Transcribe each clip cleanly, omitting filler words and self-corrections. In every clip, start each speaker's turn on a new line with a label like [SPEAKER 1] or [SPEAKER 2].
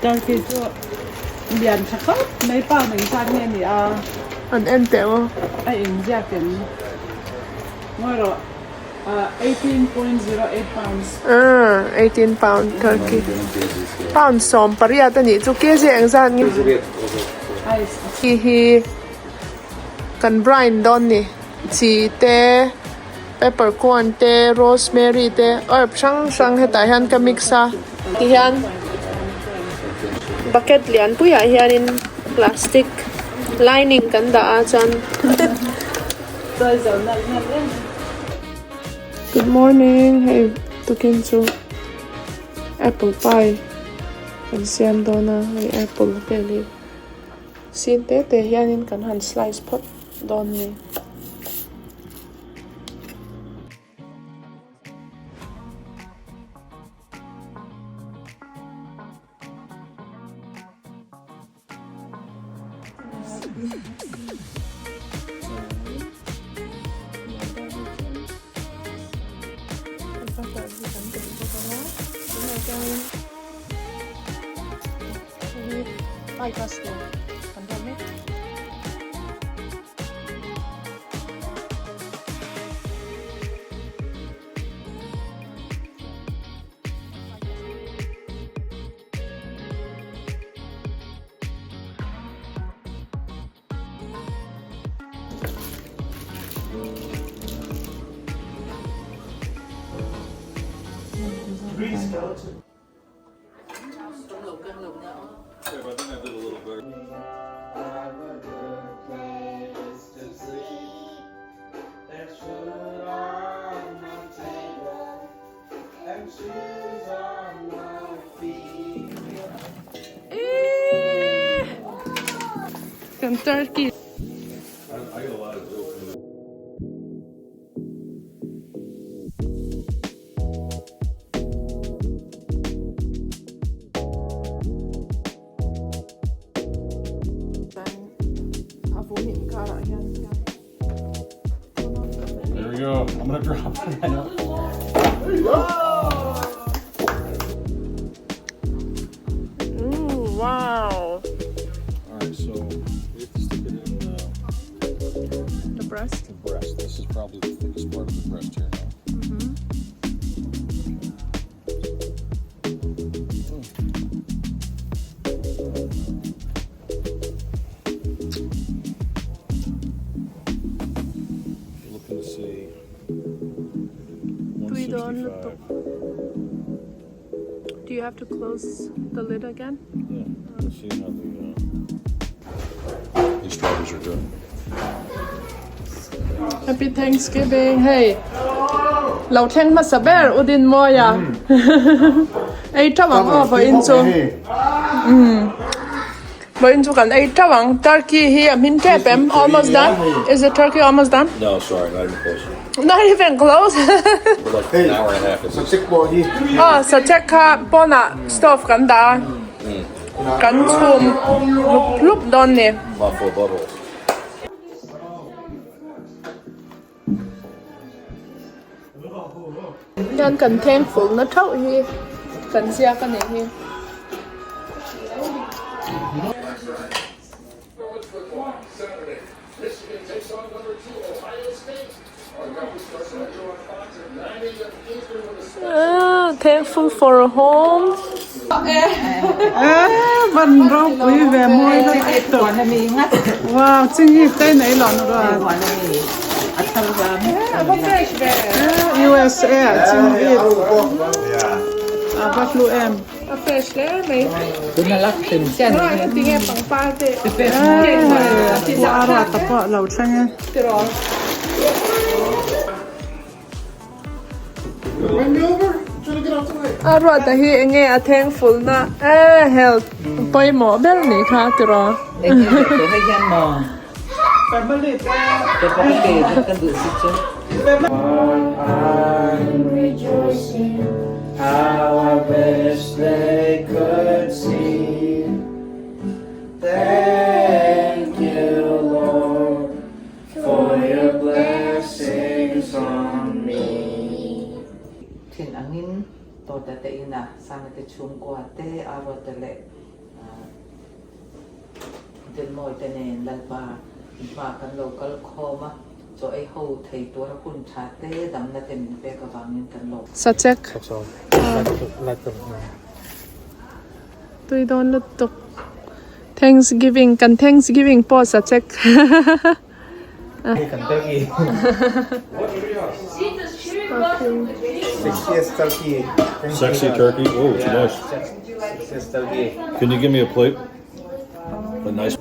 [SPEAKER 1] Turkey chu lian tha khawp mai pound engzat nge a ni a?
[SPEAKER 2] An en teh aw.
[SPEAKER 1] A inziak em? Ngawi rawh 18.08 pounds.
[SPEAKER 2] Aaa 18 pound turkey. Pound 18 a nih chu kg engzat nge? Hi hi kan brine dawn ni. Chi te peppercorn te rosemary te herb hrang hrang hetah hian ka mix a. Tihian bucket lian puiah hianin plastic lining kan dah a chuan Good morning hei tukin chu apple pie kan siam dawn a hei apple vel hi sin te te hianin kan han slice phawt dawn a ni. Kan turkey.
[SPEAKER 3] There we go. I'm gonna drop it right now. There you go.
[SPEAKER 2] Ooh, wow.
[SPEAKER 3] All right, so we have to stick it in
[SPEAKER 2] the breast.
[SPEAKER 3] The breast. This is probably the thickest part of the breast here now. Mm-hmm. You're looking to see
[SPEAKER 2] Tui dawn lutuk.
[SPEAKER 3] 165.
[SPEAKER 2] Do you have to close the lid again?
[SPEAKER 3] Yeah, let's see how the uh, these strawberries are doing.
[SPEAKER 2] Happy Thanksgiving hei lo thleng hmasa ber u Dinmawia ei teuh ang aw vawiin chu vawiin chu kan ei teuh ang turkey hi a hmin tep em almost done is the turkey almost done
[SPEAKER 3] No sorry not even close
[SPEAKER 2] not even close
[SPEAKER 3] We're like an hour and a half
[SPEAKER 2] aw sachek kha pawnah stove kan dah a kan chhum hlup hlup dawn ni.
[SPEAKER 3] Muffle bubbles.
[SPEAKER 2] Hian kan thankful na thauh hi kan ziak a nih hi. Thankful for a home.
[SPEAKER 1] Van ropui ve mawi lutuk. Wow, chinghi te nei lo na ruat. USA ah chinghi. A va hlu em.
[SPEAKER 2] A fresh hle mai. Tinge pangpar te.
[SPEAKER 1] A ruat a pawh lo thleng e.
[SPEAKER 2] A ruata hi enge a thankful na e health pawimawh ber nih kha tiraw.
[SPEAKER 4] For your blessings on me.
[SPEAKER 5] Thin angin Tawta te inah Sanga te chhungkua te, Arua te leh Dinmawi te nen Lalpa in hma kan lo kal khawm a, chaw ei ho thei tura hun tha te damna te min pek avangin kan lo.
[SPEAKER 2] Sachek. Tui dawn lutuk. Thanksgiving kan Thanksgiving pawh sachek.
[SPEAKER 6] Sexiest turkey.
[SPEAKER 7] Sexy turkey. Oh, it's nice.
[SPEAKER 6] Sexiest turkey.
[SPEAKER 7] Can you give me a plate? A nice.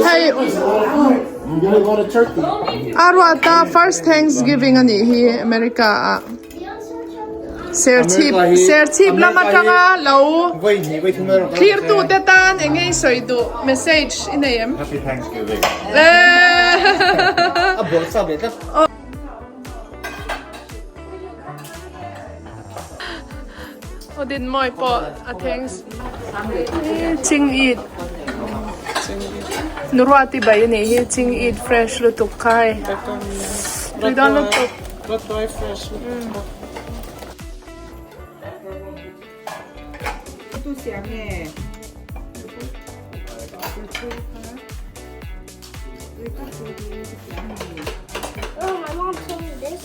[SPEAKER 2] Hei Aruata first Thanksgiving a nih hi America ah Serchhip Serchhip lam atanga lo thlirtu te tan eng nge i sawi duh message i nei em?
[SPEAKER 6] Happy Thanksgiving.
[SPEAKER 2] A
[SPEAKER 6] bual sa ve tlat.
[SPEAKER 2] Aw Dinmawi pawh a thanks Ching eat Nuruati bai a nih hi Ching eat fresh lutuk kha hei tui dawn lutuk.
[SPEAKER 4] Oh, my mom told me this.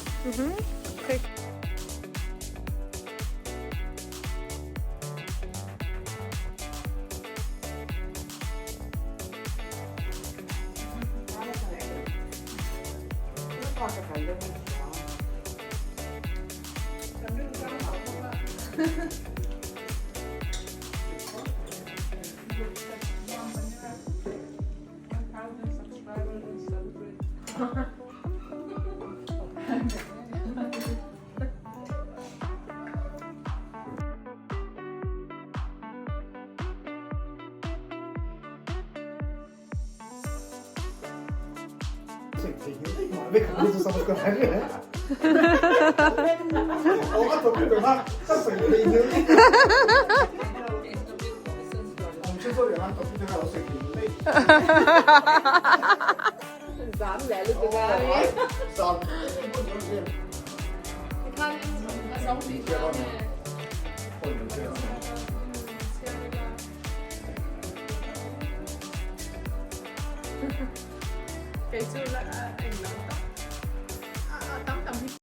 [SPEAKER 2] Kei chu la englo.